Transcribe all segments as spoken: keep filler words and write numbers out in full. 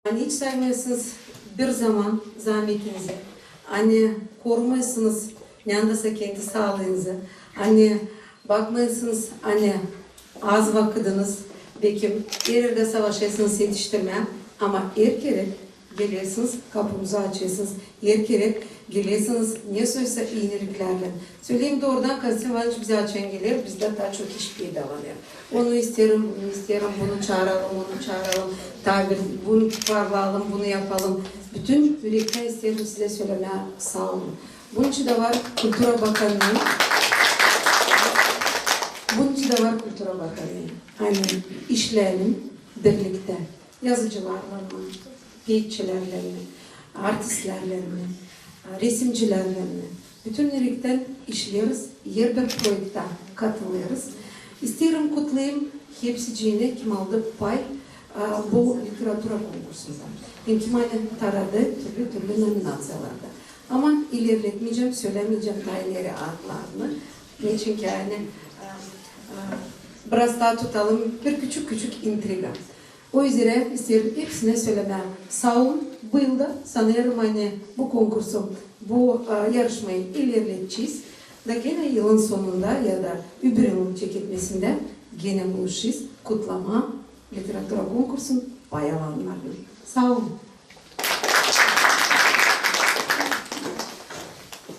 Ani hiç saymêêrsınız bir zaman zaametinizi, ani korumayêrsınız neandasa kendi saalıınızı, ani bakmêêrsınız, ani az vakıdınız, bekim, er erdä savaşêrsınız etiştirmää, ama er kerä gelersiniz, kapumuzı açêrsınız, er kerä gelersiniz nesoysa iiniliklärlän. Söleyim doorudan, Konstantin İvanoviç bizä açan geler, bizdä taa çok iş peydalanêr. Onu isteerim, bunu isteerim, bunu çaaralım, onu çaaralım, taa bir bunu toparlayalım, bunu yapalım. Bütün ürektän isteerim sizä sölemää saa olun. Bunun için dä var kultura bakannıı. Bunun için dä var kultura bakannıı. Ani işleyelim birliktä. Yazıcılarlan mı, peetçilärlän mi, artistlärlän mi, resimcilärlän mi? Bütün ürektän işleeriz, herbir proektä katılêrız. İsteerim kutlayım hepsiciini, kim aldı pay, a, bu literatura konkursunda. Hem kim ani taradı türlü-türlü nominaţiyalarda. Ama ilerletmeycäm, sölämeycäm taa ileri adlarını. Neçin ki, ani, a, a, biraz taa tutalım bir küçük-küçük intriga. O üzerä isteerim hepsinä sölemää saa olun. Bu yılda sanêrım, ani bu konkursu, bu, e, yarışmayı ilerledecez. Da genä yılın sonunda ya da öbür yılın çeketmesindä genä buluşacez kutlamaa literatura konkursun pay alannarını. Saa olun.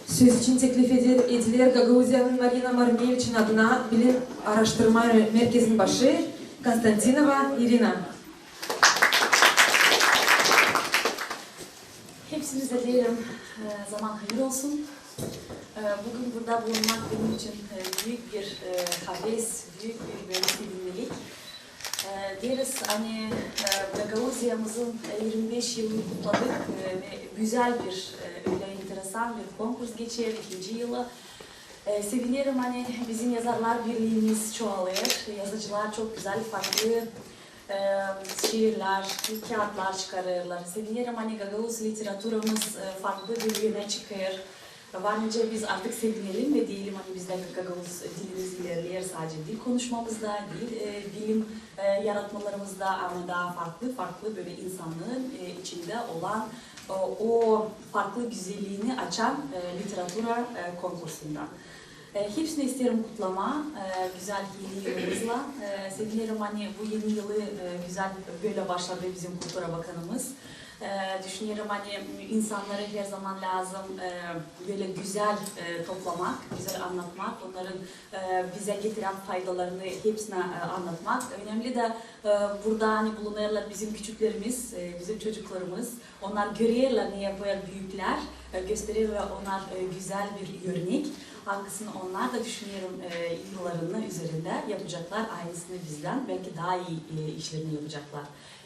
Söz için teklif eder, ediler Gagauziyanın Marina Marneviçin adına bilim aaraştırma merkezin başı Konstantinova İrina. Hepsinizä deerim, e, zaman hayır olsun. E, büün burada bulunmak benim için, e, büük bir, e, haves, büük bir, bölä sevinmelik. E, deeriz, ani, e, Gagauziyamızın, e, irmi beş yılını kutladık, e, ve gözäl bir, e, ölä enteresan bir konkurs geçer, ikinci yılı. E, sevinerim, ani bizim Yazarlar Birliimiz çoğalêr, yazıcılar çok gözäl farklı, e, şiirlär, kiyatlar çıkarêrlar. Sevinerim, ani gagauz literaturamız, e, farklı bir yönä çıkêr. Var nicä biz artık sevinelim ve deyelim, ani bizdä gagauz dilimiz ilerleer sadecä dil konuşmamızda, dil, e, bilim, e, yaratmalarımızda, ama taa farklı, farklı bölä insanın, e, içindä olan, e, o farklı güzelliini açan, e, literatura, e, konkursunda. E, hepsini isteerim kutlamaa, e, gözäl eni yılımızlan. E, sevinerim, ani bu eni yılı, e, gözäl bölä başladı bizim kultura bakanımız. E, düşünerim, ani insannarı herzaman lääzım, e, bölä gözäl, e, toplamak, gözäl annatmak, onnarın, e, bizä getirän faydalarını hepsinä, e, annatmak. Önemli dä, e, burada, ani bulunêrlar bizim küçüklerimiz, e, bizim çocuklarımız. Onnar görerlär, ne yapêr büüklär, e, göstererlär onnar, e, gözäl bir örnek, angısını onnar da, düşünerim, e, yıllarının üzerindä yapaceklar aynısını bizdän, beki taa ii, e, işlerini yapaceklar.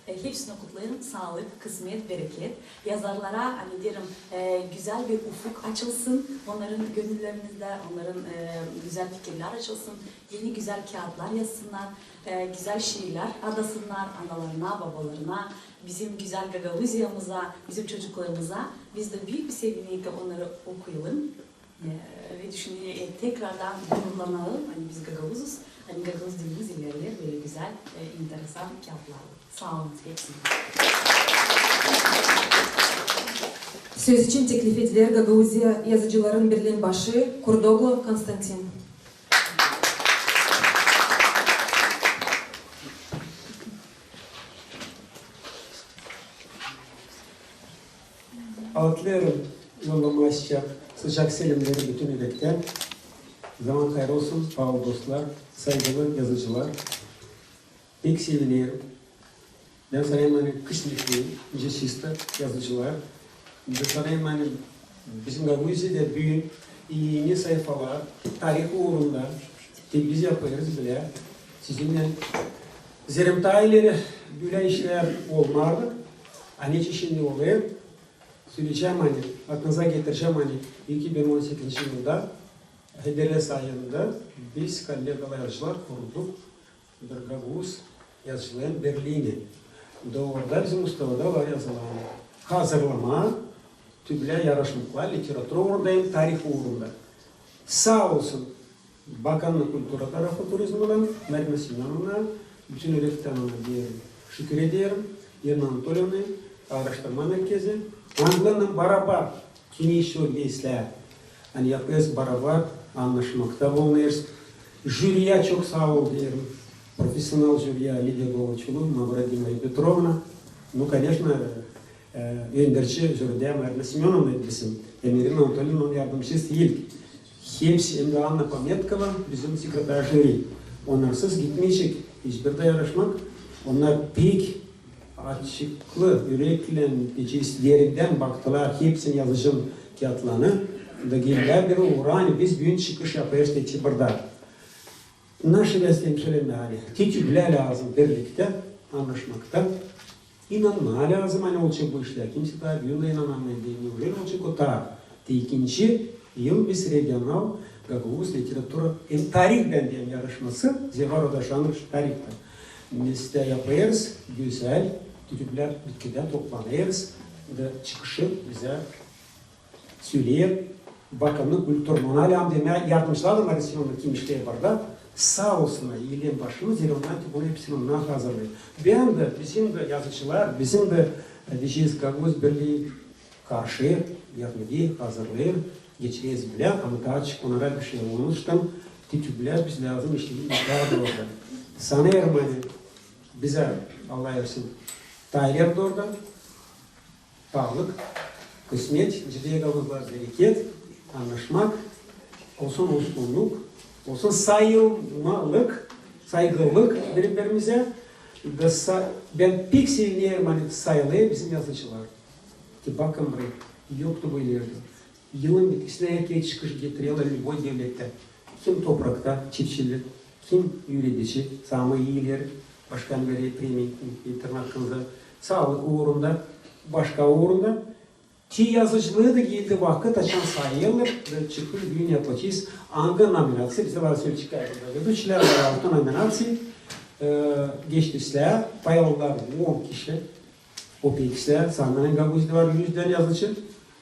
E, hepsinä kutlêêrım, saalık, kısmet, bereket. Yazarlara, ani deerim, e, gözäl bir ufuk açılsın onnarın gönnüllerindä, onnarın, e, gözäl fikirlär açılsın, eni gözäl kiyatlar yazsınnar, e, gözäl şiirlär adasınnar analarına, babalarına, bizim gözäl Gagauziyamıza, bizim çocuklarımıza. Biz dä büük bir sevinmeliktä onnarı okuyalım. E, ve düşünelim, e, tekrardan gururlanalım, ani biz gagauzuz, ani gagauz dilimiz ilerleer bölä gözäl, e, enteresan kiyatlarlan. Saa olun hepsinä. Söz için teklif ediler Gagauziya Yazıcıların Birliin başı Kurdoglu Konstantin. Atlêêrım yollamaa sıcak, sıcak selämneri bütün ürektän. Zaman hayır olsun, paalı dostlar, saygılı yazıcılar. Pek sevinerim. Bän sanêrım, ani kısmetli, nicä siz dä, yazıcılar. Bän sanêrım, ani bizim Gagauziyada büün eni sayfalar, tarih uurunda, te biz yapêrız bilä sizinnän. Zerä taa ileri bölä işlär olmardı, ani şindi olêr. Söleyecäm, ani aklınıza getirecäm, ani iki bin on sekizinci yılda Hederlä sayında biz, kollegalar yazıcılar, kurduk bir gagauz yazıcıların birliini. Da orada bizim ustavada var yazılan hazırlamaa türlü yarışmaklar literatura uurunda hem tarih uurunda. Saa olsun Bakannık kultura tarafı, turizmdan Marina Semönovna, bütün ürektän ona deerim, şükür ederim. Irina Anatoliyevna, aaraştırma merkezi, angılarlan barabar, kim işi o islää. Ani yapêrız barabar, annaşmakta bulunêrız. Jüriyä çok saa ol deerim. Profesional jüriyä, Lidiya Goloçulu, Mavra Dimari Petrovna. Ну, конечно, e, önderci jüriyä Marina Semönovna bizim, hem Irina Anatoliyevna, onun yardımcısı ilk. Hepsi, hem dä Anna Pametkova, bizim sekretar jüri. Onnarsız gitmeyecek hiçbir dä yarışmak. Onnar pek açıklı üreklän, deyecez, derindän baktılar hepsini, yazıcının kiyatlarını. Da geldilär beri, ura, ani biz büün çıkış yapêrız sentyabrda. Naşı da isteerim sölemää, ani tütüplää lääzım birliktä annaşmakta. İnanmaa lääzım, ani olacek bu işlär. Kimsä taa büün dä inanamêêr, neujeli olacek o taa. Te ikinci yıl biz regional gagauz literatura hem tarih bendän yarışması, zerä var o da janr tarihta. Biz dä yapêrız gözäl, tütüplää bitkidä toplanêrız, da çıkışı bizä söleer bakanlık kulturunun, ona lääzım demää, yardımcılar da, Marina Semönovna, kim işleer burada, saa olsunnar, iilän başında, zerä onnar ki bunu hepsini onnar hazırlêêr. Bän dä, bizim dä yazıcılar, bizim dä, e, deyecez, Gagauz Birlii karşı yardımcı hazırlêêr, geçireriz bilä, ama taa açık onara bişey olmamıştan, tütüplää biz lääzım işleyelim taa da orada. Sanêrım, ani bizä, Allah versin, taa ileri dooru da saalık, kısmet, nicä dä gagauzlara bereket, annaşmak, olsun olgunluk, olsun sayılmalık, saygılık biri-birimizä. Da sa-, bän pek sevinerim, ani sayılêr bizim yazıcılar. Te bakın burayı, yoktu bu ileri. Yılın bitkisinä erkek çıkış getirer lüboy devlettä. Kim toprakta, çiftçilik, kim üüredici, saamı iileri, başkan verer premiya, tırnaklarında, saalık uurunda, başka uurunda. Te yazıcılıı da geldi vakıt, açan sayılêr, da çıkış büün yapacez. Angı nominaţiya, bizdä var Sölçik Ayvada, veduşilär var, altı nominaţiya, e, geçtislär, pay aldılar on kişi. O pek islää, sannêrım, Gagauziyada var üz dän yazıcı,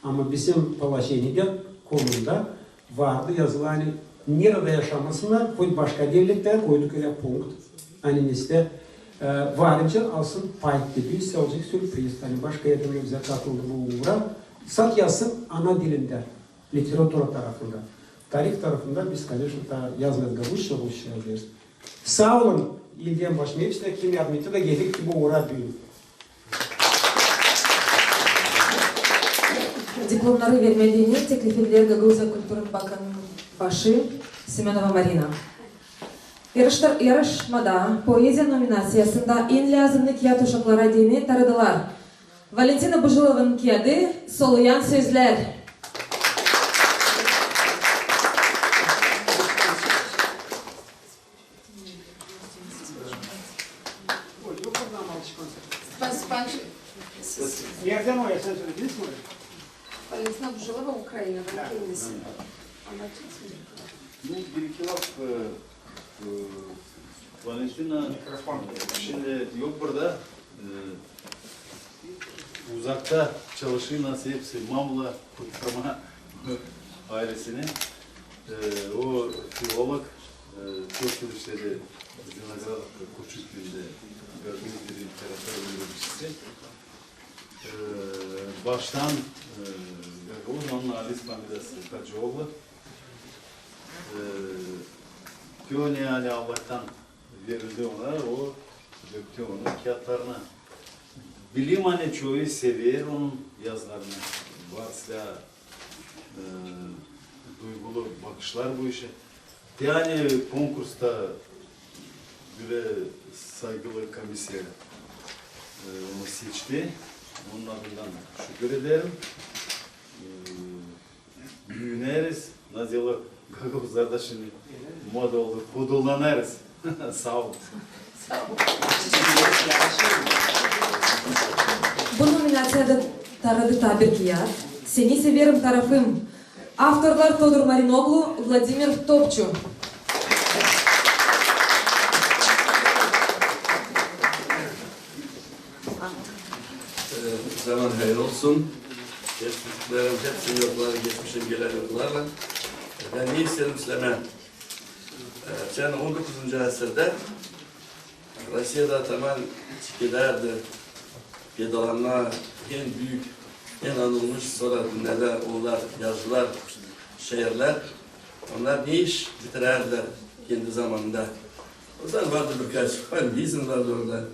ama bizim polojeniyada, konumda vardı yazılı, ani neredä yaşamasınnar, hoş başka devlettä, koyduk ölä punkt. Ani neredä, e, varınca alsın pay, te büün olacek sürpriz, ani başka erdän bizä katıldı bu uura. Sade yazsın ana dilindä, literatura tarafında. Tarih tarafında biz, koneçno, taa yazmêêrız gagauzça, rusça yazêrız. Saa olun, iilän başına hepsinä, kim yardım etti da geldik ki bu uura büün. Diplomnarı vermää deyni teklif ediler Gagauziya kulturunun bakanı, başı Semönova Marina. Yarışta-, yarışmada poeziya nominaţiyasında en lääzımnı kiyat uşaklara deyni taradılar. Valentina Bujılovanın kiyadı, Soluyan sözlär. Nereden o ya, sen söledin mi? Valentina Bujılova, Ukraynadan kendisi. Anlatır mısın? Ну, bir-iki laf, e, e, Valentina, mikrofon, şindi yok burada. E, uzakta çalışêr, nasıl hepsi, Mamla, kurtarma ailesini. E, o filolog, e, çok yıl işledi Zernogradak Kurçuk küüyündä, gagauz dili, literatura ögrenicisi. E, baştan, e, gagauz, onun adı, familiyası Hacıoğlu. E, küüyü, ani Allahtan verildi ona, o döktü onu kiyatlarına. Bilerim, ani çoyu sever onun yazılarını. Var islää, e, duygulu bakışlar bu işä. Te ani konkursta bölä saygılı komissiya, e, onu seçti. Onun adından şükür ederim. E, büüneriz, nazi deyni gagauzlarda şindi moda oldu, hudurlanêrız. Saa olun. Bu nominaţiyada taradı taa bir kiyat. Seni severim tarafım. Avtorlar: Todur Marinoglu, Vladimir Topçu. E, zaman hayır olsun. Hepsi, hepsi yoklar, geçmişim gelen yoklarla. Bän ne isteerim sölemää? E, geçän on dokuzuncu asırda Rusiyada ataman çıkêrdı Vedalanma en büük, en anılmış, sora dünnedä olêr yazılar, şiirlär. Onnar ne iş bitirärlär kendi zamanında? O zaman vardı birkaç, Fandizin vardı orada,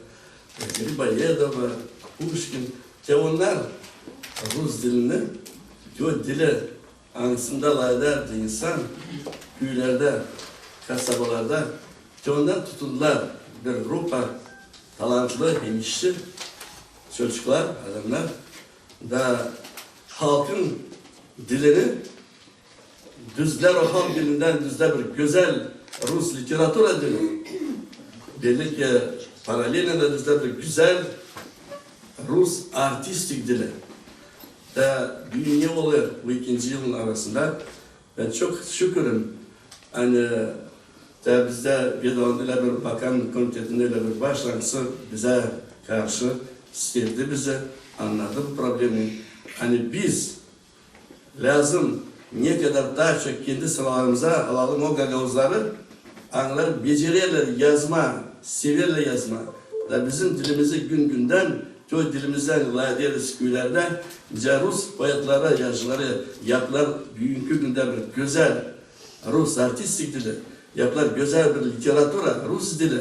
Gribauedo var, Puşkin. Te onnar rus dilini, te o dili, angısında lafedärdi insan küülerdä, kasabalarda, te onnar tutundular bir grupa talantlı hem işçi çocuklar, adamnar da halkın dilini düzdülär, o halk dilindän düzdülär bir gözäl rus literatura dili. Belli ki, paralelno da düzdülär bir gözäl rus artistik dili. Da büün ne olêr bu ikinci yılın arasında? Bän çok şükürüm, ani da bizdä Vedalanma ölä bir bakan komitetindä ölä bir baş, angısı bizä karşı sevdi bizi, annadı bu problemayı. Ani biz lääzım ne kadar taa çok kendi sıralarımıza alalım o gagauzları, angıları becererlär yazmaa, severlär yazmaa. Da bizim dilimizi gün-gündän, te o dilimizdän lafederiz küülerdä, nicä rus poetleri, yazıcıları yaptılar büünkü gündä bir gözäl rus artistik dili, yaptılar gözäl bir literatura rus dili.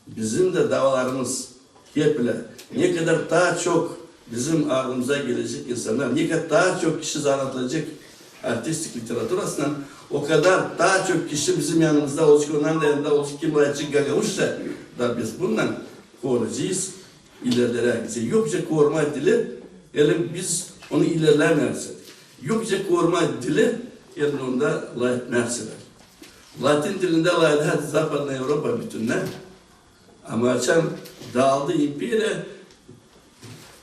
Bizim dä davalarımız hep ölä. Ne kadar taa çok bizim ardımıza gelecek insannar, ne kadar taa çok kişi zanaatlanacek artistik literaturasına, o kadar taa çok kişi bizim yanımızda olacek, onnarın da yanında olacek, kim lafedecek gagauzça. Da biz bundan koruyacez ilerlerä. Yok nicä korumaa dili, elin biz onu ilerlämeersek. Yok nicä korumaa dili, elin onda lafetmää bilä. Latin dilindä lafedär Zapadnaya Evropa bütünnä. Ama açan daaldı imperiya,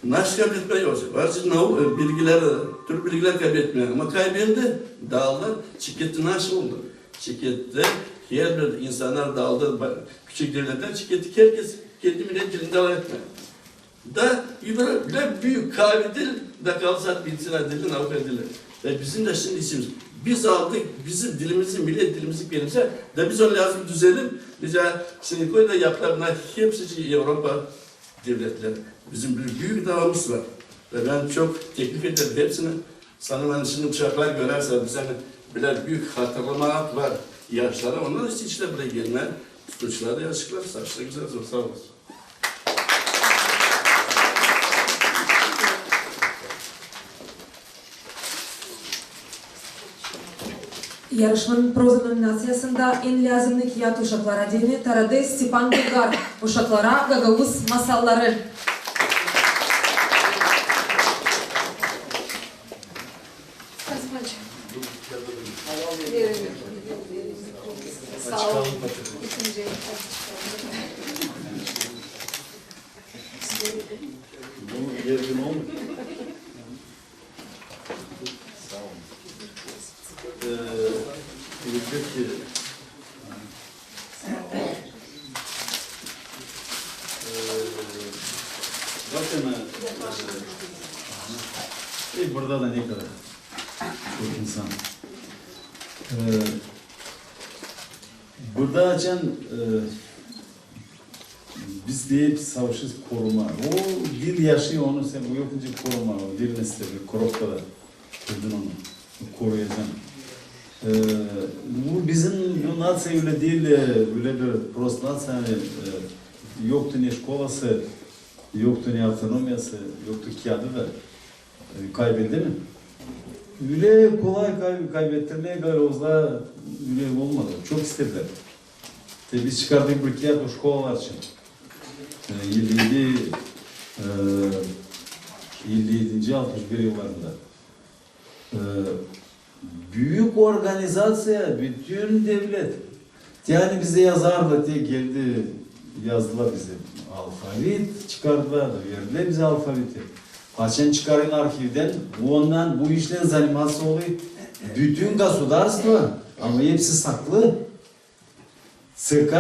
naşey kaybetmää yok. Var ki, nau-, e, bilgilär, türlü bilgilär kaybetmää. Ama kaybedildi, daaldı, çeketti naşey oldu. Çeketti, herbir insannar daaldı, ba-, küçük devletlär çeketti, herkez kendi millet dilindä lafetmää. Da öbürü bölä büük kavi dil, da kaldı sadä medisina dili, nauka dili. Da bizim dä şindi işimiz. Biz aldık bizim dilimizi, millet dilimizi benimsää, da biz onu lääzım düzedelim. Nicä şindi koyda yaptılar bunnar hepsi Evropa devletleri. Bizim bir büük davamız var. Ve bän çok teklif ederim hepsinä. Sanêrım, ani şindi uşaklar görärsä, bizä bölä büük hatırlamaa var yaşlara. Onnar da isteerlär buraya gelmää, tutunsunnar da yazıcılar, saçları gözäl olsun. Saa olun. Yarışmanın proza nominaţiyasında en lääzımnıy kiyat uşaklara deyni taratêr Stepan Bulgar, "Uşaklara gagauz masalları". Saa olun. Bunu gergin olma. Saa olun. Ee, elbetki, Ee, bakın, e, e, burada da ne kadar çok insan. Ee, burada açan, e, biz deyip savaşırız koruma. O dil yaşêêr, onu sän, o yok nicä koruma, o dil nesä bir korobkada. Gördün onu. Koruyacan. Ee, bu bizim, bu naţiya ölä diil, e, ölä bir prost naţiya, ani, e, yoktu ne şkolası, yoktu ne avtonomiyası, yoktu kiyadı da. E, kaybedildi mi? Ölä kolay kay-, kaybettirmää gagauzlara ölä olmadı. Çok istedilär. Te biz çıkardık bir kiyat o şkolalar için. E, elli edi, e, elli edinci, altmış bir yıllarında. E, büük organizaţiya, bütün devlet. Yani bizdä yazardı, te geldi, yazdılar bizä. Alfavit çıkardılar, verdilär bizä alfaviti. Açan çıkarın arhivdän, ondan bu işlän zaниматься olêr bütün gosudarstvo, ama hepsi saklı. ЦК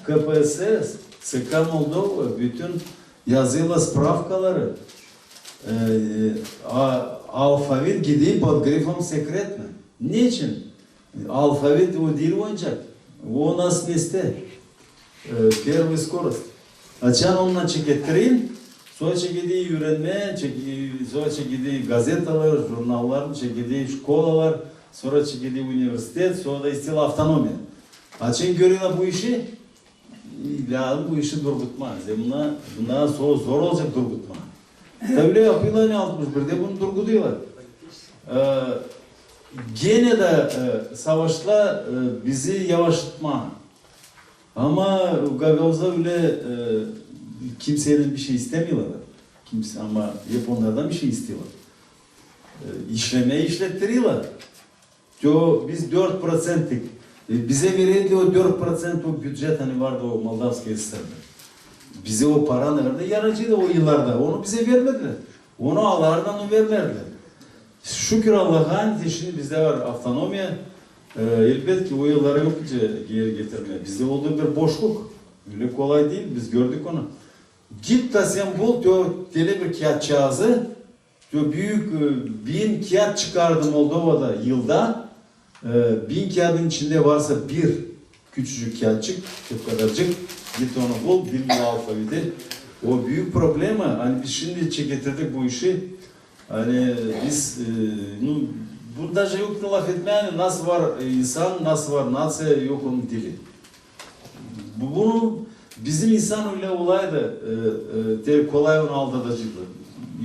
КПСС, ЦК Молдова, bütün yazıylar, spravkaları, e, e, a-, alfavit gidêr pod grifom sekretno. Neçin? Alfavit o diil oyuncak. O nas nesä, e, первый скорость. Açan ondan çekettirin, Sora çekedi üürenmää, çekedi, sora çekedi gazetalar, jurnallar, çekedi şkolalar, sora çekedi universitet, sora da isteerlär avtonomiya. Açan göreerlär bu işi, lääzım bu işi durgutmaa. Zerä bunda, bunda zor, zor olacek durgutmaa. Da ölä yapêrlar, ani altmış birdä bunu durgudêrlar. E, genä dä, e, savaşêrlar, e, bizi yavaşlatmaa. Ama Gagauzda ölä, e, kimseydän bişey istämeerlär. Kimsey, ama hep onnardan bişey isteerlär. E, işlemää işlettireerlär. Te biz dört proţentlik. E, bizä vererdi o dört proţent o bücet, ani vardı o Moldavskaya SSR-dä. Bizä o para neredä yarayaceydı o yıllarda? Onu bizä vermedilär. Onu alêrdılar, onu vermedilär. Şükür Allaha, ani şindi bizdä var avtonomiya. E, elbetki, o yılları yok nicä geeri getirmää. Bizdä oldu bir boşluk. Ölä kolay diil, biz gördük onu. Git da sän bul, te, telä bir kiyatçaazı, te büük, e, bin kiyat çıkardı Moldovada yılda. E, bin kiyadın içindä varsa bir küçücük kiyatçık, te bu kadarcık, git onu bul, bilmeer alfaveti. O büük problema, ani biz şindi çeketirdik bu işi. Ani biz, e, nu, bu daje yok da lafetmää, ani nasıl var, e, insan, nasıl var naţiya, yok onun dili. Bu, bunu bizim insan ölä olaydı, e, e, te kolay onu aldadaceydı.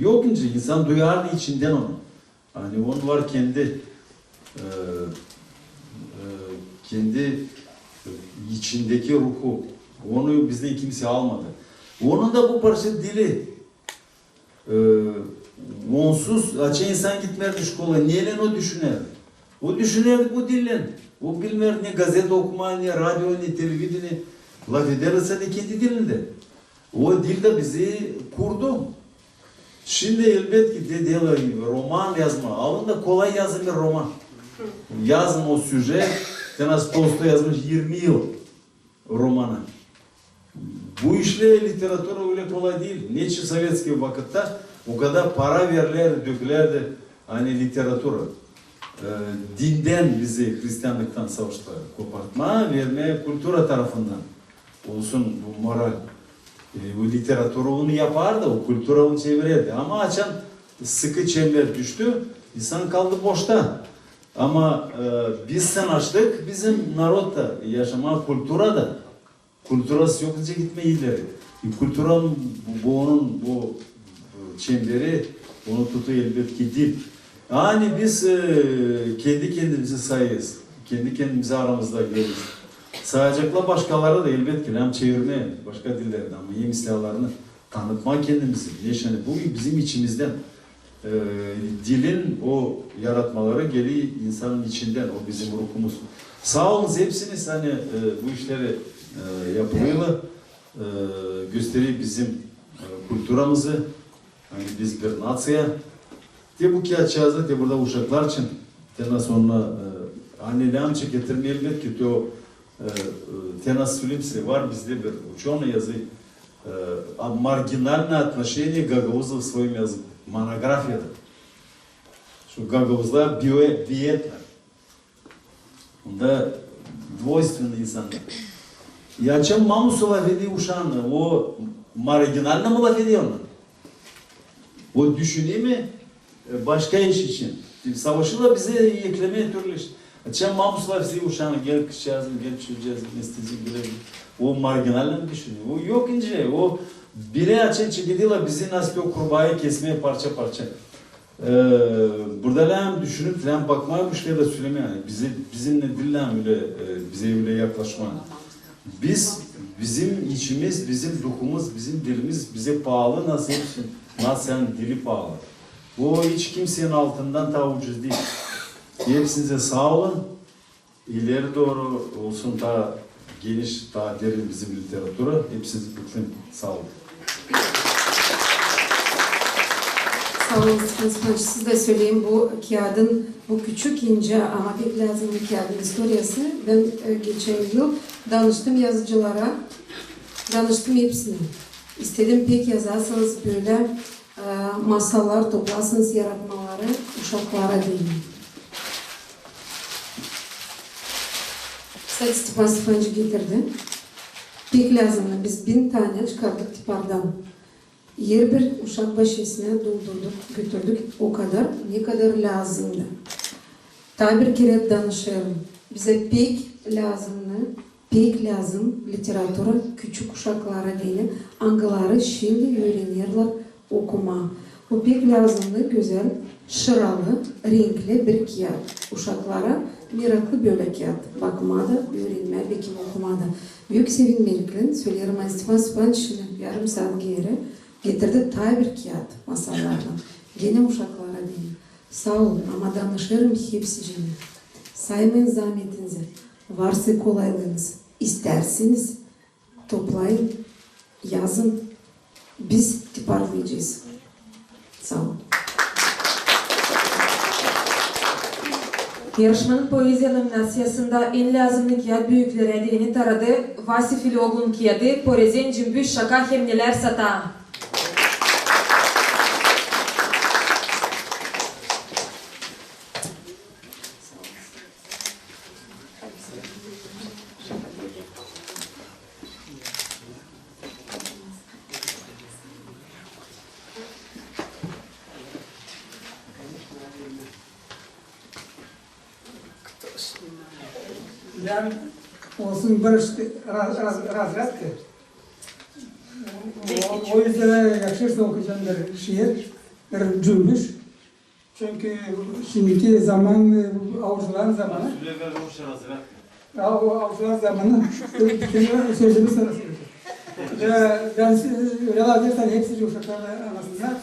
Yok nicä, insan duyardı içindän onu. Ani onun var kendi, e, e, kendi, e, içindeki ruhu. Onu bizdän kimsey almadı. Onun da bu parça dili. E, onsuz açan insan gitmärdi şkolaya, neylän o düşünärdi? O düşünärdi bu dillän. O bilmärdi ne gazeta okumaa, ne radio, ne televideniye. Lafederdi sade kendi dilindä. O dil dä bizi kurdu. Şindi elbetki dä deerlär roman yazmaa. Alın da kolay yazın bir roman. Yazın o süjet. Te nasıl Tolstoy yazmış irmi yıl romanı. Bu işlär, literatura ölä kolay diil. Neçin sovetskiy vakıtta o kadar para verilerdi, dökülerdi, ani literatura. E, dindän bizi, hristianlıktan savaştılar kopartmaa, vermää kultura tarafından. Olsun bu moral. E, bu literatura onu yapardı, o kultura onu çevirerdi. Ama açan sıkı çember düştü, insan kaldı boşta. Ama, e, biz sanaştık bizim narodta yaşamaa kulturada. Kulturası yok nicä gitmää ileri. E, kultura bu, bu onun, bu, bu çemberi, onu tutu elbetki dil. Ani biz, e, kendi kendimizi sayêrız, kendi kendimizi aramızda göreriz. Sayaceklar başkaları da elbetki, hem çevirmää başka dillerdä, ama hem islää alarını tanıtmaa kendimizi. Neçin ani bu bizim içimizdän. E, dilin o yaratmaları geler insanın içindän, o bizim ruhumuz. Saa olun hepsiniz, ani, e, bu işleri, e, yapılêrlar, e, gösterer bizim, e, kulturamızı, ani biz bir naţiya. Te bu kiyatçaazı, te burada uşaklar için, te nasıl onnar, e, ani lääzım çeketirmää elbetki, te o, e, e, te nasıl filmsi var, bizdä bir uçonıy yazı, e, a, «Маргинальное отношение гагаузов к своему языку». Монография. Şu gagauzlar biyo-, bietna. Onda dvoystvenni insannar. Ya açan mamusa lafeder uşaana, o маргинальный mı lafeder ona? O düşüner mi, e, başka iş için? Savaşêrlar bizi eklemää türlü iş. Açan mamusa lafeder uşaana, gel kızçaazım, gel çocukcaazım, ne isteecek bilä. O маргинальный mı düşüner? O yok nicä, o bilä açan çekederlär bizi nasıl o kurbaayı kesmää parça-parça. E, burada lääzım düşünüp, lääzım bakmaa bu işlerä dä sölemää. Yani bizi, bizimnän diil lääzım ölä, e, bizä ölä yaklaşmaa. Biz, bizim içimiz, bizim duhumuz, bizim dilimiz bizä paalı, nasıl hepsi, naţiyanın dili paalı. Bu hiç kimseyin altından taa ucuz diil. Hepsinizä saa olun. İleri dooru olsun taa geniş, taa derin bizim literatura. Hepsinizi kutlêêrım. Saa olun. Saa olun, Stepan Stepanoviç. Siz dä söleyim, bu kiyadın, bu küçük, incä, ama pek lääzımnı kiyadın istoriyası. Bän, e, geçän yıl danıştım yazıcılara, danıştım hepsinä. İstedim, pek yazasınız bölä, e, masallar toplasınız, yaratmaları uşaklara deyni. Kısaca Stepan Stepanoviç getirdi. Pek lääzımnı, biz bin tanä çıkardık tipardan. Herbir uşak başçasına doldurduk, götürdük o kadar, ne kadar lääzımdı. Taa bir kerä danışêrım. Bizä pek lääzımdı, pek lääzım literatura küçük uşaklara deyni, angıları şindi üürenerlär okumaa. O pek lääzımdı gözäl, şıralı, renkli bir kiyat. Uşaklara meraklı bölä kiyat. Bakmaa da, üürenmää, bekim okumaa da. Büük sevinmeliklän söleerim Stefan Stefaniçinä, yarım saat geeri getirdi taa bir kiyat masallarlan. Genä uşaklara deyni. Saa olun, ama danışêrım hepsicinä. Saymayın zaametinizi. Varsa kolaylıınız, istärseniz, toplayın, yazın. Biz tiparlayacez. Saa olun. Yarışmanın poeziya nominaţiyasında en lääzımnı kiyat büüklere deyni taradı Vasif Filoglunun kiyadı "Porezen cümbüş şaka hem nelär sata". Bän olsun bir raz-, raz-, razrядка. O, o üzerä yakışırsa okuyacam bir şiir, bir cümbüş. Çünkü şindiki zaman, e, avcıların zamanı. Av-, avcıların zamanı. Bütün sözümü sırası. Bän, bän siz, ölä laf ederseniz, hepsi uşaklar da anlasınnar.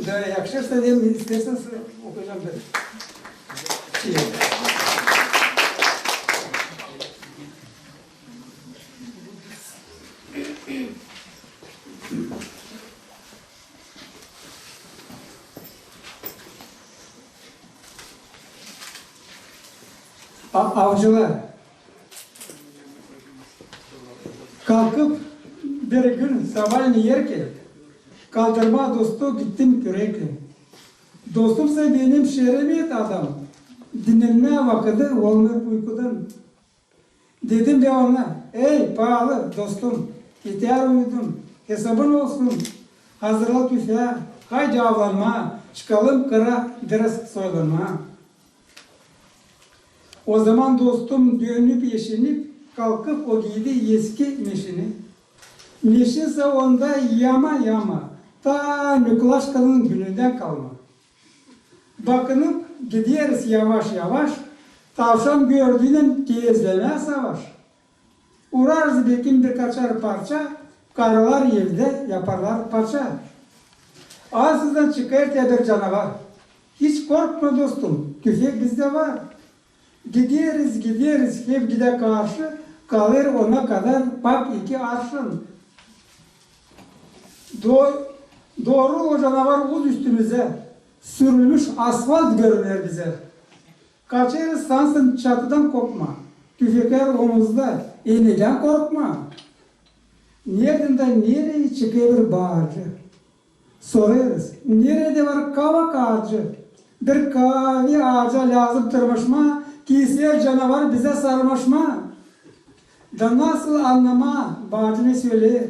Da yakışırsa deyni, isterseniz okuyacam bir şiir. A-, avcılar. Kalkıp bir gün sabaalän erken, kaldırmaa dostu gittim kürekän. Dostumsa benim şeremet adam, dinnenmää vakıdı olmêêr uykudan. Dedim bän ona: "Ey, paalı dostum, etär uyudun, hesabın olsun, hazırla tüfää, haydi avlanmaa, çıkalım kıra biraz soylanmaa." O zaman dostum dönüp eşenip, kalkıp o giydi eski meşini. Meşinsa onda yama-yama, taa Nikolaşkanın günündän kalma. Bakınıp gideriz yavaş-yavaş, tavşan gördüynän tezlemää savaş. Urarız bekim birkaçar parça, karılar evdä yaparlar parça. Ansızdan çıkêr te bir canavar. Hiç korkma, dostum, tüfek bizdä var. Gideriz, gideriz, hep gidä karşı, kalêr ona kadar pak iki arşın. Do-, dooru o canavar uz üstümüzä, sürülmüş asfalt görüner bizä. Kaçêrız, sansın çatıdan kopmaa, tüfeklär omuzda, enedän korkmaa. Neredän dä nereyi çıkêr bir baacı. Sorêrız, neredä var kavak aacı? Bir kaavi aaca lääzım tırmaşmaa, keser canavar bizä sarmaşmaa. Da nasıl annamaa, baacı ne söleer,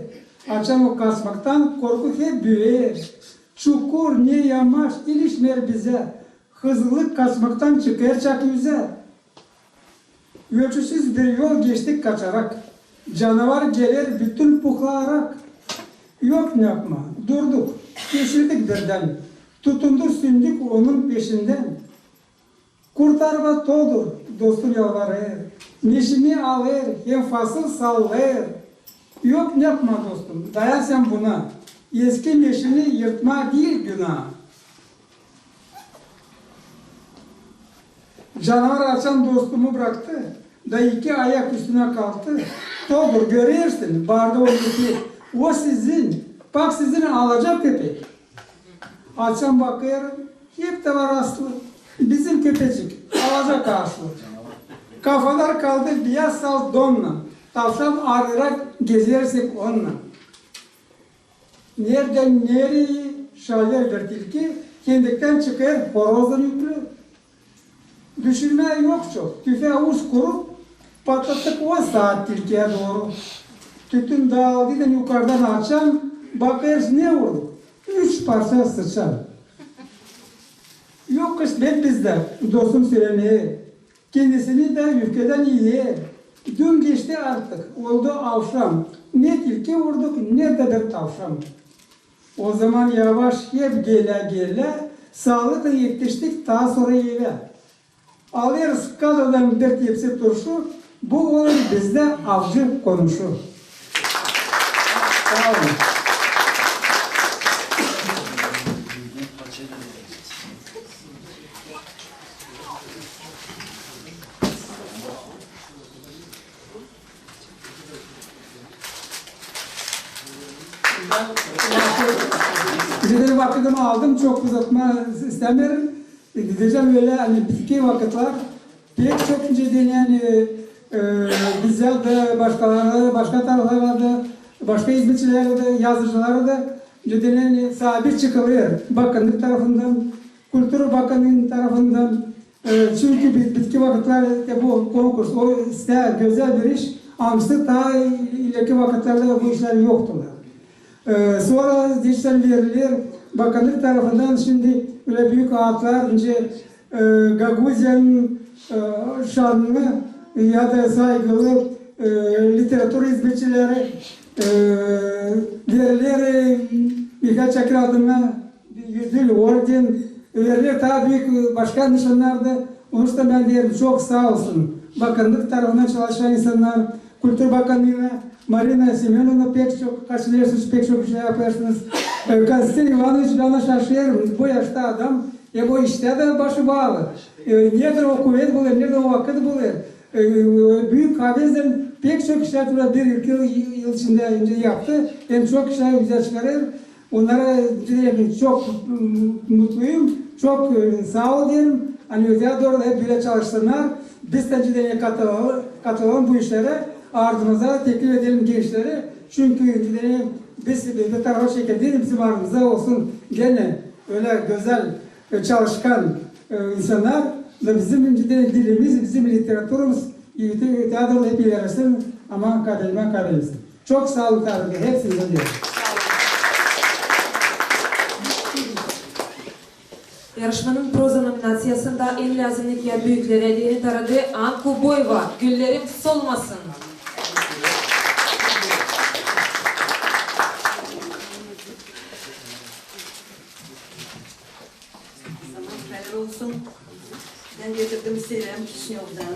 açan o kaçmaktan korku hep büüyer. Çukur ne yamaş ilişmeer bizä, hızlı kaçmaktan çıkêr çak üzä. Ölçüsüz bir yol geçtik kaçarak. Canavar geler bütün puhlaarak. Yok ne yapmaa, durduk, kesildik birdän. Tutundur sündük onun peşindän. Kurtar bän, Todur, dostum yalvarêr. Meşini alêr, hem fasıl sallêr. Yok ne yapmaa, dostum, dayan sän buna. Eski meşini yırtmaa diil günaa. Canavar açan dostumu braktı, da iki ayak üstünä kalktı. Todur, görersin, baardı o iti, o sizin, pak sizin alaca köpek. Açan bakêr, hep dä var aslı, bizim köpeçik, alaca kaşlı. Kafalar kaldı biyaz salt donnän, tavşan arêêrak gezersek onnän. Neredän nereyi şalêr bir tilki, hendektän çıkêr horozlan üklü. Düşünmää yok çok, tüfää uz kurup, patlattık o saat tilkiyä dooru. Tütün daaldıynän yukardan açan bakêr, ne vurdu? üç parça sıçan. Yok kısmet bizdä dostum süremää. Kendisini dä üfkedän iiye. Dün geçti artık, oldu avşam. Ne tilki vurduk, ne dä bir tavşan. O zaman yavaş hep gelä-gelä, saalıklan etiştik taa sora evä. Alêrız kadradan bir tepsi turşu, bu olur bizdä avcı konuşu. Saa olun. Sizin vakıdımı aldım, çok uzatmaa istämeerim. E, deyecäm ölä, ani bitki vakıtlar pek çok nicä deyni, e, bizdä dä, başkalarda, başka taraflarda, başka izmetçilerdä, yazıcılarda nicä deyni, sabi çıkılêr bakannık tarafından, kultura bakannıının tarafından. E, çünkü bi-, bitki vakıtlar, e, bu konkurs, o istää gözäl bir iş, hamsı taa ileriki vakıtlarda bu işlär yoktular. E, sora dijital veriler bakannık tarafından şindi ölä büük aatlar, nicä, e, Gagauziyanın, e, şannına ya da saygılı, e, literatura izmetçileri, e, veriler, e, Mihail Çakır adına ödül, orden, veriler taa büük, e, başka nışannar da. Onuştan bän deerim, çok saa olsun bakannık tarafından çalışan insannar, kultura bakannıına, Marina Semönovna pek çok, kaçınêrsınız, pek çok işlär yapêrsınız. E, Konstantin İvanoviç, bän şaşêrım, bu yaşta adam, e, bu iştä dä başı baalı. E, neredä o kuvet bulêr, neredä o vakıt bulêr. E, büük kavezdän pek çok işlär bir-iki yıl, yıl içindä yaptı. Hem çok işlär gözä çıkarêr. Onnara deyni çok, mm, mutluyum, çok, e, saa ol deerim. Ani öteyä dooru da hep bölä çalışsınnar. Biz dä deyni katılalım, katılalım bu işlerä, ardımıza teklif edelim gençleri. Çünkü deyni biz bir tarafa çekildik, bizim ardımızda olsun genä ölä gözäl, e, çalışkan, e, insannar. Da bizim deyni dilimiz, bizim literaturamız öteyä dooru hep ilerlesin, ama kaybetmää, kaybetmesin. Çok saa olun, tabii ki, hepsinize diyorum. Yarışmanın proza nominaţiyasında en lääzımnı kiyat büüklere deyni taradı Anna Kuboyeva, "Güllerim solmasın". Zaman hayır olsun. Bän getirdim seläm Kişinövdan.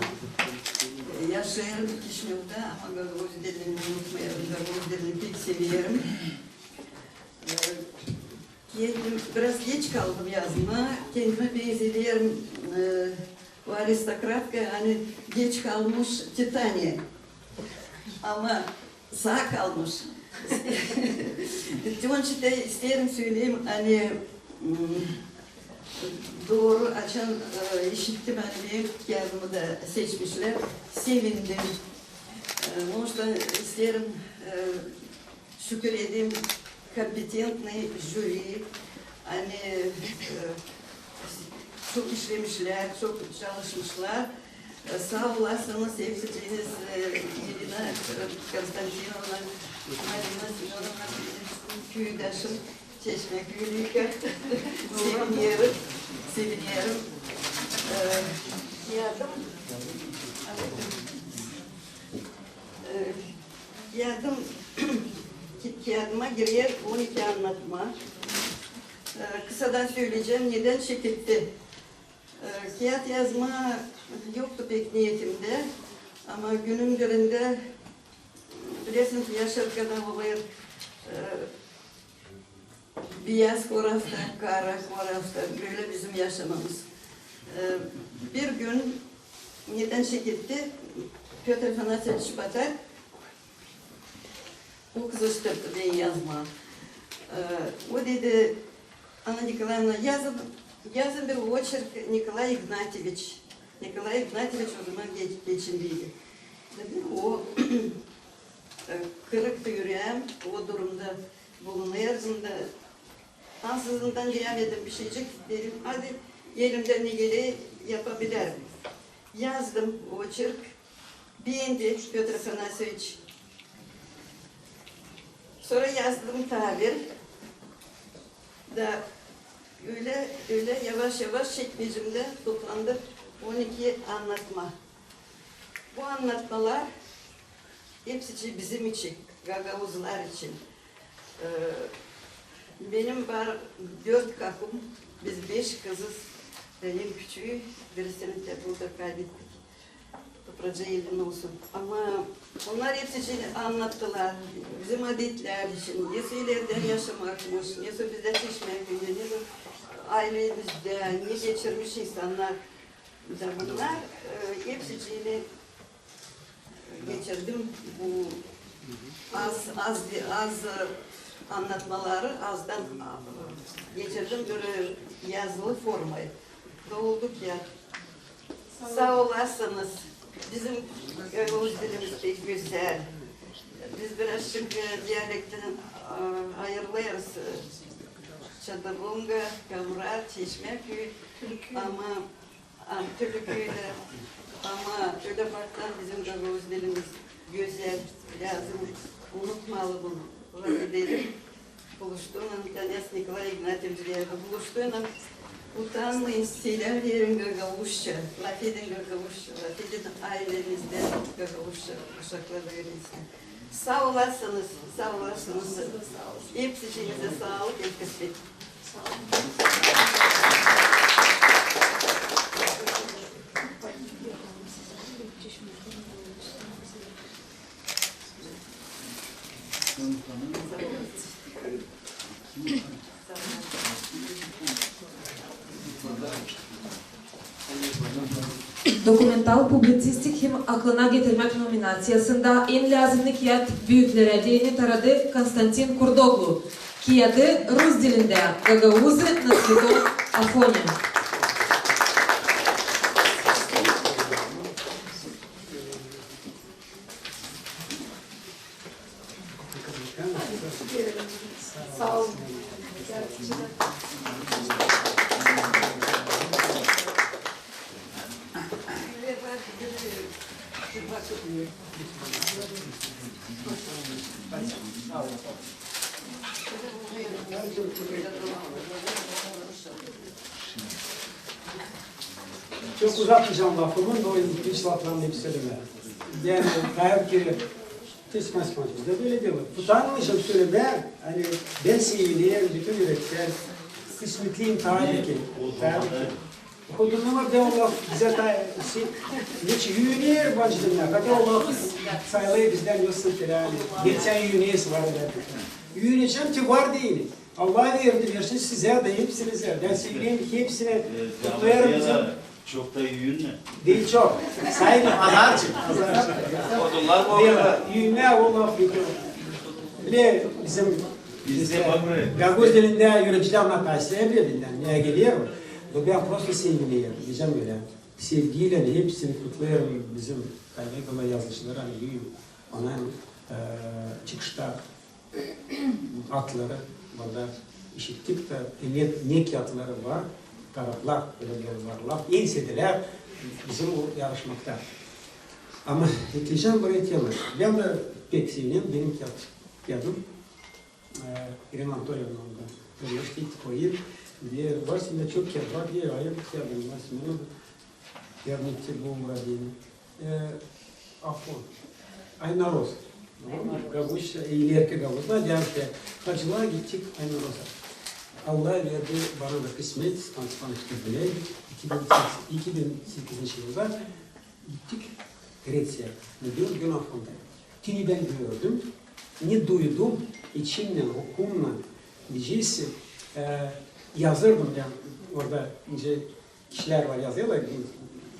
E, yaşêêrım Kişinövda, ama gagauz dilini unutmêêrım, gagauz dilini pek severim. E, kendim biraz geç kaldım yazmaa, kendimi benzederim, e, o aristokratka, ani geç kalmış Titaniye. Ama saa kalmış. Onun için dä isteerim söleyim, ani, mm, dooru açan, e, işittim, ani benim kiyadımı da seçmişlär, sevindim. E, onuştan isteerim, e, şükür edeyim kompetentnıy jüri, ani, e, çok işlemişlär, çok çalışmışlar. E, saa olasınız hepsiciniz, e, İrina, e, Konstantinovna, Marina Semönovna, benim küüdaşım, Çeşmäküülüyüm. Sevinerim, sevinerim. E, yardım. E, yardım, ki-, kiyadıma girer on iki annatma. E, kısadan söleyecäm, nedän çeketti. E, kiyat yazma yoktu pek niyetimdä, ama günün birindä, bilersiniz, yaşarkana olêr, e, biyaz horazda, kara horazda, bölä bizim yaşamamız. E, bir gün, nedän çeketti, Pötr Afanasyeviç Şpatak, o kızıştırdı beni yazmaa. E, o dedi, "Anna Nikolaevna, yazın, yazın bir oçerk Nikolay İgnatyeviç." Nikolay İgnatyeviç o zaman geç-, geçindeydi. Dedim, o, e, kırıktı üreem, o durumda bulunêrdım da, ansızından bilemedim bişeycik, dedim, hadi elimdän ne geler, yapabilirim. Yazdım oçerk, beendi Pötr Afanasyeviç. Sora yazdım taa bir. Da ölä, ölä yavaş-yavaş çekmecemdä toplandı on iki annatma. Bu annatmalar hepsi bizim için, gagauzlar için. E, benim var dört kakum, biz beş kızız. En küçüü, birisini dä burada kaybettik. Toprağı cennet olsun. Ama onnar hepsi için annattılar. Bizim adetlär için, nesoy ilerdän yaşamakmış, nesoy bizdä Çeşmäküydä, nesoy aylemizdä, ne geçirmiş insannar. Da bunnar, e, hepsi için geçirdim bu az, az, az, e, annatmaları azdan, e, geçirdim bir, e, yazılı formaya. Da oldu ki, saa olasınız. Bizim, e, gagauz dilimiz pek gözäl. Biz birazçık, e, dialektin, e, ayırılêrız, e, Çadırlunga, Kamra, Çeşmäküü. Ama, a, Türlüküü dä. Ama ölä baksan bizim gagauz dilimiz gözäl, lääzım unutmalı bunu. Lafederim. Buluştuunnan, Tanas Nikolay İgnatyeviç deyärdi, buluştuunnan utanmayın, seläm verin gagauzça, lafedin gagauzça, lafedin aylenizdä gagauzça, uşaklar da öğrensin. Saa olasınız, saa olasınız. Hepsicinize saalık, hep kısmet. Dokumental publitsistik hem aklına getirmäk nominaţiyasında en lääzımnı kiyat büüklere deyni taradı Konstantin Kurdoglu. Kiyadı rus dilindä, «Гагаузы на Святой Афоне». Saa olun. Çok uzatmayacam lafımı, da o iki-üç lafımı hep sölemää. Yani, tabii ki, Kısmet, kısmet. Bizä bölä diil. Utanmayacam sölemää, ani bän sevinerim bütün ürektä. Kısmetliyim tabii ki. Tabii ki. Okudum ama bän o laf bizä ta-, şey, hiç üüner bacıdımnar. Hatta o laf sayılêr bizdän yoksa terali. Geçän üünesi var. Üünecäm ki var deyni. Allah verdi, versin sizä dä, hepsinizä. Bän sevinerim hepsinä. Kutlêêrım bizim. Çok da üünmä. Diil çok. Sayın azarcık. Azarcık. Odunnar mı o kadar? Üünmä o laf yok. Bile bizim, bizdä, gagauz dilindä üürencilär annatar, sebeplerinden ne geler o. Da bän prosto sevinerim, deyecäm ölä. Sevgiylän hepsini kutlêêrım bizim kollegalar, yazıcıları, ani büün onnar, e, çıkışta atları burada işittik da, ne, ne kiyatları var, taraflar, ölä bir var laf, en sevdikleri bizim o yarışmakta. Ama ekleyecäm buraya tema. Bän dä pek sevinerim, benim kiyat, kiyadım, e, İrina Anatoliyevna onda vermişti, koyayım. Ve var sendä çok kiyat var, diil, ayır kiyadım, var sendä. Yardım etti bu uura deyni. E, Afon. Aynaroz. Gagauz, ileriki gagauzlar, deyni ki, hacılıa gittik Aynaroza. Allah verdi bana da kısmet, tanıştık bilä. İki bin sekiz, iki bin sekizinci yılda gittik Greţiyaya. Dört gün Afonda. Te bän gördüm, ne duydum, içimnän, ruhumnan, deyecäm, e, yazardım bän orada, nicä kişilär var, yazêrlar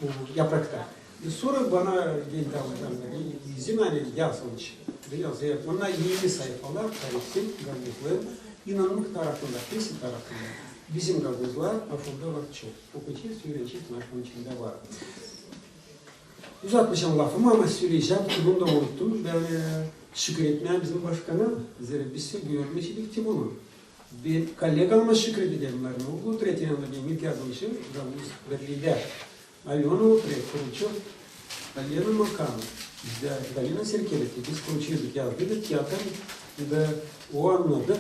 bu, bu yaprakta. Ve sora bana geldi Allahtan beri, bizim, ani, yaz onun için. Ve yazêr. Onnar eni saifalar, tarihsin, gagauzların inanmak tarafında, kesin tarafında. Bizim gagauzlar Afonda var çok. Okuyacez, üürenecez, naşın içindä var. Uzatmayacam lafımı, ama söleyecäm ki, bunu da unuttum. Bän, e, şükür etmää bizim başkana, zerä biz görmeyecäydik ki bunu. Bir kollegalarıma şükür ederim, Marina Utra, Tirana Demir, yardımcı, Gagauz Birliindä. Alöna Utra, kurucu, Alena Makanov, bizdä Galina Serkeletti, biz kurucuyuz, yazdıydık, yakın da o annadı.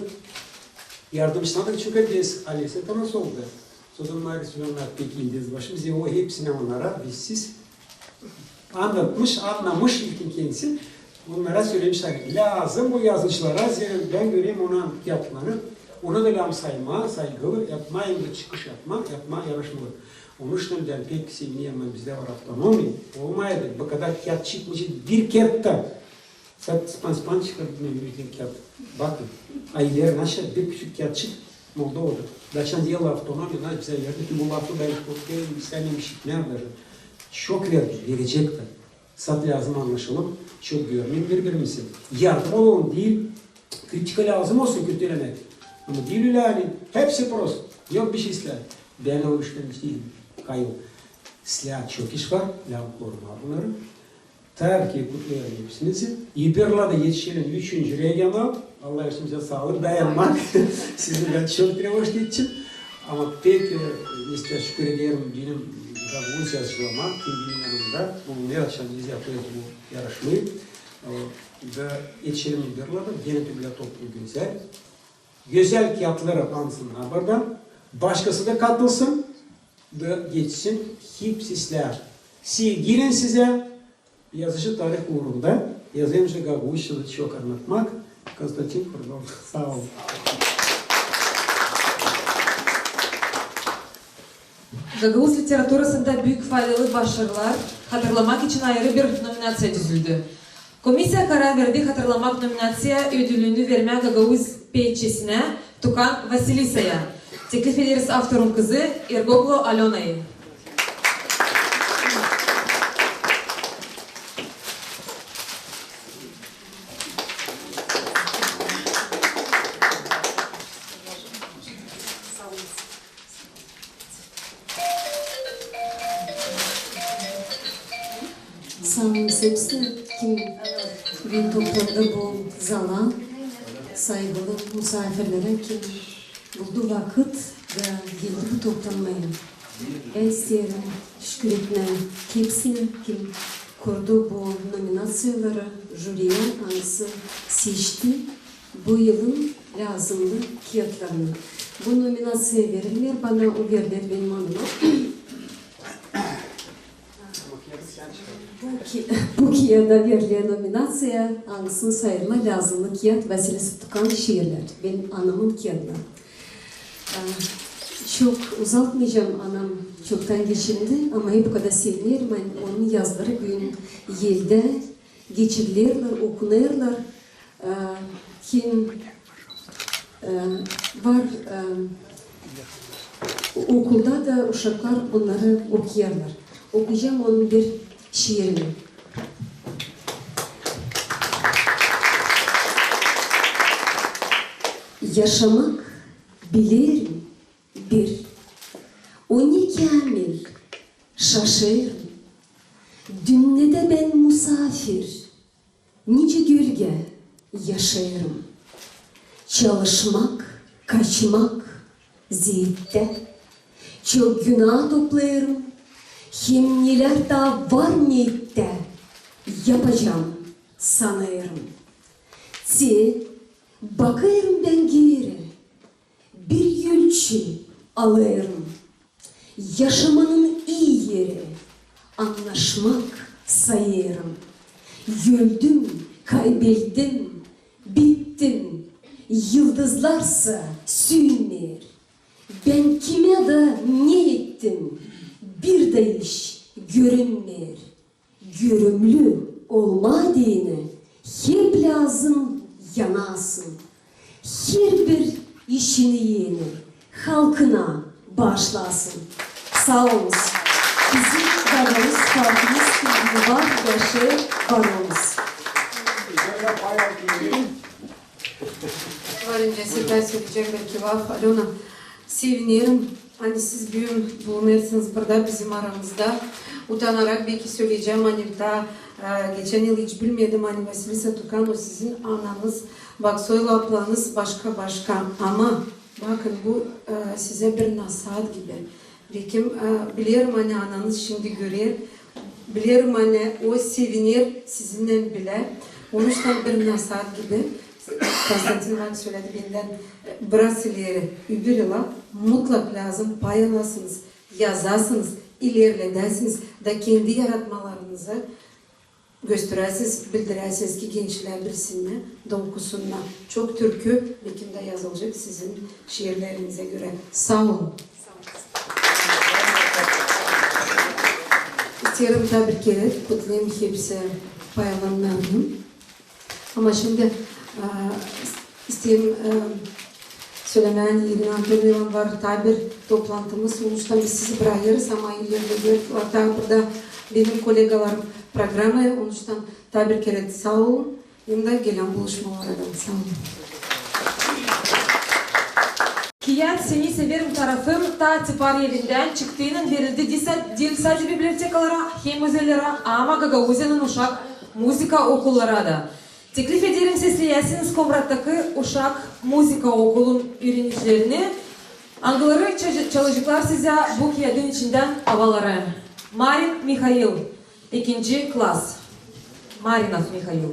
Yardımcısına da çok ederiz, Alisa Tanasolda. Sozun Marya Süleyman'a pek ildiz başım. Bize o hepsini onnara, biz siz anlatmış, anlamış ilkin kendisi. Onnara sölemiş, lääzım bu yazıcılara, zerä bän göreyim onun yaptılarını. Ona da lääzım saymaa, saygılı yapmaa, hem dä çıkış yapmaa, yapmaa yaraşmalı. Onuştan bän pek sevinerim, bizdä var avtonomiya. Olmaydı, bu kadar kiyat çıkmayacek bir kertä. Sat span span çıkardı, ne bileyim, kiyat. Bakın, ayılar nasıl bir küçük kiyatçık Moldovada. Daşan diyorlar avtonomiya, nasıl bizdä verdi ki bu lafı da hiç korkmayın, istämemiş işitmää da. Çok verdi, verecek dä. Sat lääzım annaşalım, çok görmeyin biri-birimizi. Yardım olalım, diil kritika lääzım olsun, kötülemäk. Ama diil ölä, ani hepsi prost, yok bişey islää. Bän o iştän hiç diilim kayıl. İslää çok iş var, lääzım korumaa bunnarı. Tabii ki kutlêêrım hepsinizi. Öbür yıla da etişelim üçüncü regional. Allah versin bizä saalık, dayanmak. Sizi bän çok trevoşt ettim. Ama pek, e, islää şükür ederim benim Gagauz yazıcılarıma, ki benim yanımda. Onnar açan biz yapêrız bu yaraşmayı. E, da etişelim öbür yıla da. Genä dä bilä toplum gözäl. Gözäl kiyatları alsınnar buradan. Başkası da katılsın. Da geçsin hepsi islää. Sevgiylän sizä, yazıcı tarih uurunda, yazıcı Gagauzçada çok annatmak. Konstantin Kurdov. Saa olun. Gagauz literaturasında büük faydalı başarılar hatırlamak için ayırı bir nominaţiya düzüldü. Komissiya karar verdi hatırlamak nominaţiya ödülünü vermää gagauz peetçisinä Tukan Vasilisaya. Teklif ederiz avtorun kızı Ergoglu Alönayı. Saa olun hepsinä, kim beni toplandı bu zala, saygılı musaafirlerä, kim buldu vakıt da geldi bu toplanmaa. Bän isteerim şükür etmää hepsinä, kim kurdu bu nominaţiyaları, jüriyä, angısı seçti bu yılın lääzımlı kiyatlarını. Bu nominaţiya verilmeer bana, o veriler benim anama. Bu ki-, bu kiyada veriler nominaţiya, angısını sayırmaa lääzımlı kiyat Vasilisa Tukan şiirleri. Benim anamın kiyadına. Aa, çok uzatmayacam, anam çoktan geçindi, ama hep o kadar sevinerim, ani onun yazıları büün eldä geçirilerlär, okunêrlar. Ee, kim, e, var, e, okulda da uşaklar bunnarı okuyêrlar. Okuyacam onun bir şiirini. Yaşamak bilerim bir, o ne käämil, şaşêrım. Dünnedä bän musaafir, nicä gölgä yaşêêrım. Çalışmak, kaçmak zeettä. Çok günaa toplêêrım, hem nelär taa var neettä, yapacam sanêrım. Te bakêrım bän geeri, bir ölçü alêrım. Yaşamanın ii eri, annaşmak sayêrım. Öldüm, kaybeldim, bittim, yıldızlarsa sünmeer. Bän kimä da ne ettim, bir dä iş görünmeer. Görümlü olmaa deyni hep lääzım yanasın. Herbir işini eni halkına baaşlasın. Saa olunuz. Bizim gagauz halkımız var, yaşêêr, var olunuz. Var nicä sözlär söleyecäm, belki laf, Alöna. Sevinerim, ani siz büün bulunêrsınız burada bizim aramızda. Utanarak belki söleyecäm, ani taa, e, geçän yıl hiç bilmedim, ani Vasilisa Tukan, o sizin ananız, bak, soylaplarınız başka-başka. Ama bakın, bu, e, sizä bir nasaat gibi. Belki, e, bilerim, ani ananız şindi görer, bilerim, ani o seviner sizinnän bilä. Onuştan bir nasaat gibi. Konstantin Ivanoviç söledi bendän, e, biraz ileri, öbür yıla mutlak lääzım pay alasınız, yazasınız, ilerledäsiniz da kendi yaratmalarınızı gösteräsiniz, bildiräsiniz ki gençlär bilsinnär da okusunnar. Çok türkü, bekim dä yazılacek sizin şiirlerinizä görä. Saa olun. İsteerim taa bir kerä kutlayım hepsi pay alanlarını. Ama şindi, e, isteerim, e, sölemää, İrina Antoniyevna, var taa bir toplantımız, onuştan biz sizi brakêrız, ama ileride görüp, var taa burada benim kollegalarım programayı, onuştan taa bir kerä saa olun, hem dä gelän buluşmalara da saa olun. Kiyat "Seni severim" tarafı taa Antipar evindän çıktıynan verildi diil sa-, diil sade bibliotekalara hem muzeylerä, ama Gagauziyanın uşak muzıka okullara da. Teklif ederim sesleyäsiniz Komrattaki uşak muzıka okulun üürenicilerini, angıları ça-, çalaceklar sizä bu kiyadın içindän avaları. Marin Mihail, ikinci klas. Marinov Mihail.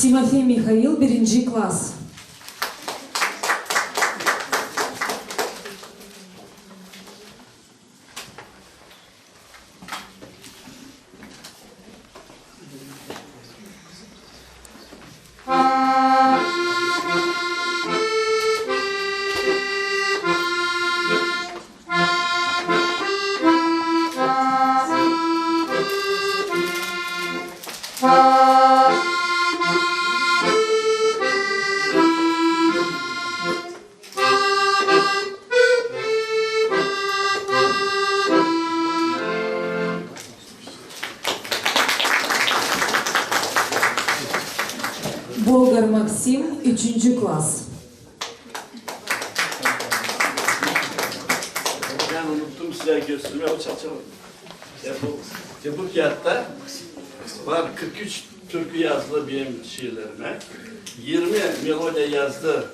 Timofey Mihail, birinci klas. Bolgar Maksim, üçüncü klas. Bän unuttum sizä göstermää, o çalçalı. Ya bu, ya bu kiyatta var kırk üç türkü yazılı benim şiirlerimä. Yirmi melodiya yazdı.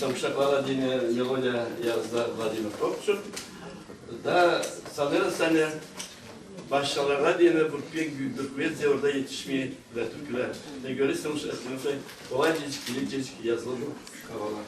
Samuşaklara deyni melodiya yazdı Vladimir Topçuk. Da sanêrız, ani başkalara deyni bu pek büük bir kuvet, orada etişmeer türkülär. Ne göre Samuşak, kolaycacık, bilececik yazılı bu kavalar.